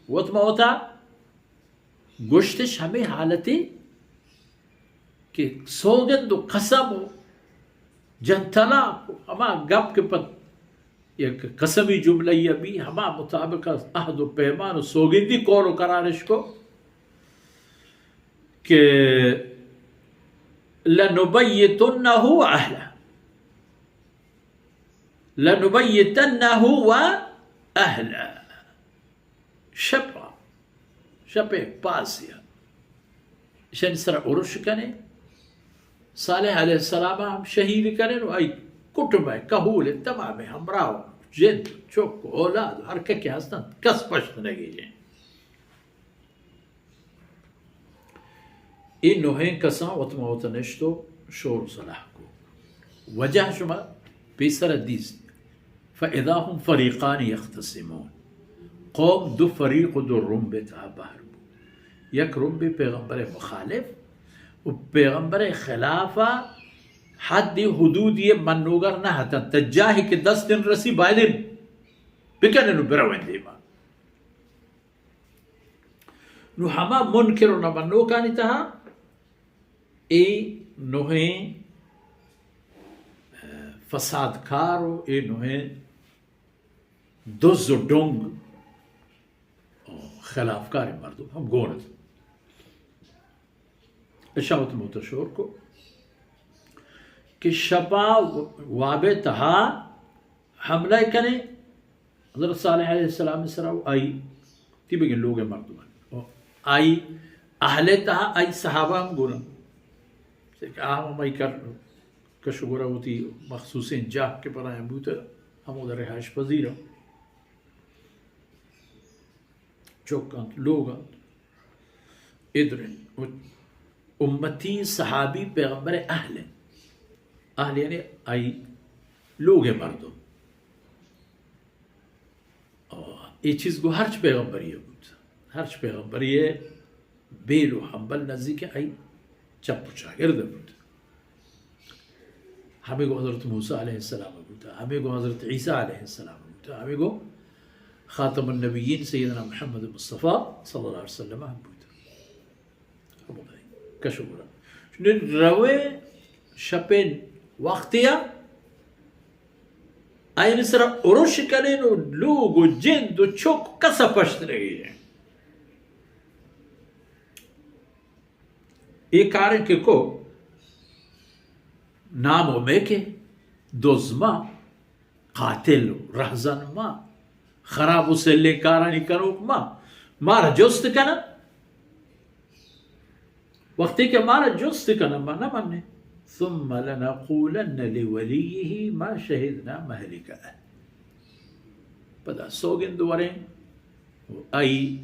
وت ما وتا گوشتش ہمے حالتے کہ سوگند و قسم و جن طلاق و ہما گپ کہ پد یک قسمی جملہ ای بی، ہما مطابق عہد و پیمان و سوگندی قول و قرارش کو کہ لنبیتنہ و اہلہ، لنبیتنہ و اہلہ۔ شپا، شپے پاسیا اشانی سرا ارش کنیں۔ صالح علیہ السلام ہم شہید کنیں و آئی کٹم ء کہول ء تمام ہمراہ و جند چک و اولاد و ہر ککے ہستن، کس پشت نگیجیں۔ اے نوہیں کساں وت ما وت نشت و شور و صلاح کو۔ وجہ شما پیسر دیست۔ فاذا هم فریقان یختصمون۔ قوم دو فریق و دو رمب تہا بہر بو۔ یک رمبے پیغمبر مخالف و پیغمبر خلاف حد حدودی منوگر نہ ہتن، تا جاہے کہ دست رسی بایدن بکنن و برون دیما۔ نو ہما منکر و نہ منوکانی تہا اے نوہیں، اه، فسادکار و اے نوہیں دز و ڈنگ و خلافکار مردم ہم گون ات۔ اشاں وت متشور کو کہ شپا وابے تہا حملہ کنے، حضرت صالح علیہ السلام سرا و آئی تیبگیں لوگ مردمان و آئی اہل تہا آئی صحابہ ہم گون انت۔ چہ کہ آ ہم ہمائی کر-، کش و گورا وتی مخصوصیں جاہ کہ برایاں بوتہ، ہمودا رہائش پذیر انت۔ چک انت، لوگ انت، ادر انت۔ و امتی صحابی پیغمبر اہل انت۔ اہل یعنی آئی لوگ مردم۔ آ، اے چیز گوں ہرچ پیغمبری ء بوت۔ ہرچ پیغمبری ء بیل و ہمبل نزیک آئی چپ و چاگرد ء بوت۔ ہمے گوں حضرت موسیٰ علیہ السلام ء بوت، ہمے گوں حضرت عیسیٰ علیہ السلام ء بوت، ہمے گوں خاتم النبیین سیدنا محمد مصطفیٰ صلی اللہ علیہ وسلم ء ہم بوت۔ ہمودائی کش و گورا۔ نی روے شپین وقتیا آئین سرا ارش کنین و لوگ و جند و چک کسا پشت نگیجین۔ اے کاریں کہ کو نام و میکے دز ما، قاتل و رہزن ما، خراب و سلیں کارانی کنوک ما، مارا جست کنن۔ وقتی کہ مارا جست کنن، ما نہ منیں۔ ثم لنقولن لوليه ما شهدنا مهلك أهله۔ پدا سوگند وریں و آئی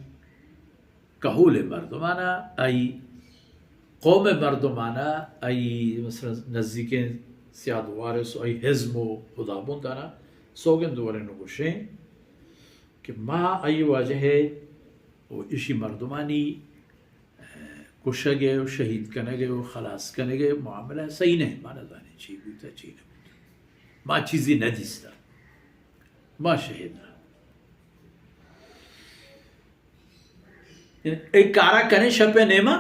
کہول مردمانا، آئی قوم مردمانا، آئی مثلاً نزیکیں سیاد وارث و آئی حزم و ہدابندانا سوگند ورین و گوشیں کہ ما آئی واجہ و اشی مردمانی، اه، کشگ و شہید کنگ و خلاص کنگ معاملہ صحیح نہ، ما نزانیں چی بوتا چی نہ بوتا، ما چیزی نہ دیستا، ما شہید نہ۔ اے کارا کنیں شپ ء نیما،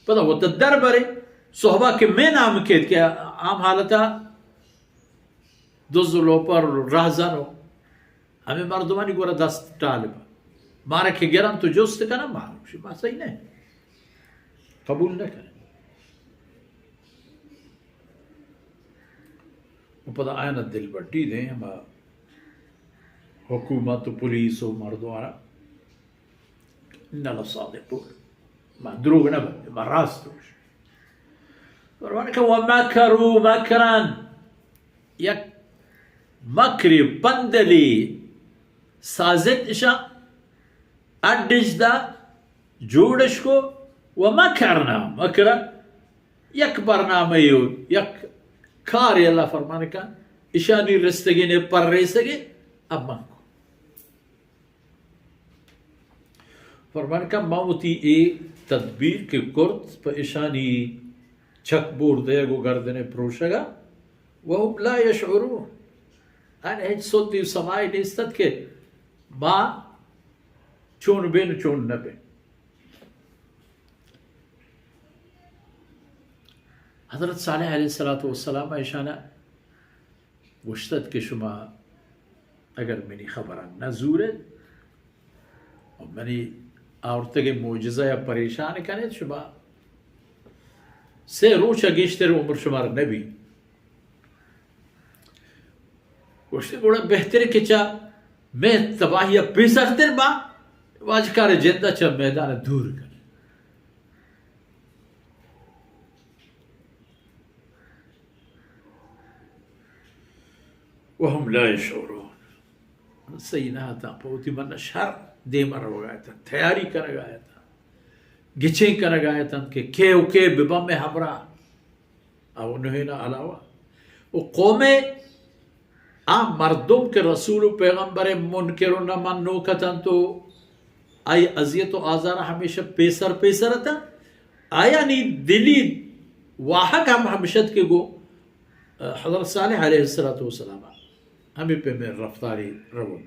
پدا وت در برے، صحبا کہ مئے نام کیت کہ عام حالتا دز و لوپر و رہزن و ہمے مردمانی گورا دست ٹالب۔ مارا کہ گرن تو جست کنن، ما گوشی ما صحیح نہ، قبول نہ کنن۔ و پدا آیانا دلبڈی دیں ہما حکومت و پولیس و مردمانا، ان لصادقون، ما دروغ نہ بندیں، ما راست گوش۔ فرمان کہ ومکروا مکرا، یک مکری پندلی سازت اشاں اڈش دا، جوڑش کو، ومکرنا مکرا، یک برنامہ و یک کاری اللہ فرمان کن، اشانی رستگین پریسگے اب من کو۔ فرمان کن ما وتی اے تدبیر کہ کرت پہ اشانی چک بور دیگ و گردن پروشگا، وهم لا یشعرون، آیان ہچ سدی و سمائی نیستت کہ ما چون بین چون نہ بین۔ حضرت صالح علیہ الصلوۃ والسلام ایشانا گوشتت کہ شما اگر منی خبران نہ زورت و منی آورتگیں معجزہ یا پریشان کنت، شما سے روچ گیشتر عمر شمار نبی۔ گوشتی گڑا بہتر کہ چا میں تباہی پیسرتر با واجکار جندہ چا میدان دور کن۔ وهم لا يشعرون۔ سہی نہ اتاں، پہ وتی من شر دیم ء روگ ء اتاں، تیاری کنگ ء اتاں، گچین کنگ ء اتاں کہ کے و کے ببا میں ہمراہ۔ او نہینا علاوہ و قوم آ مردم کہ رسول و پیغمبر منکر و نہ منوک اتنت و آئی اذیت و آزار ہمیشہ پیسر پیسر اتنت، آیانی دلی واہگ ہم ہمشت کہ گو حضرت صالح علیہ الصلوۃ والسلام ہمیں پیمیں رفتاری رون۔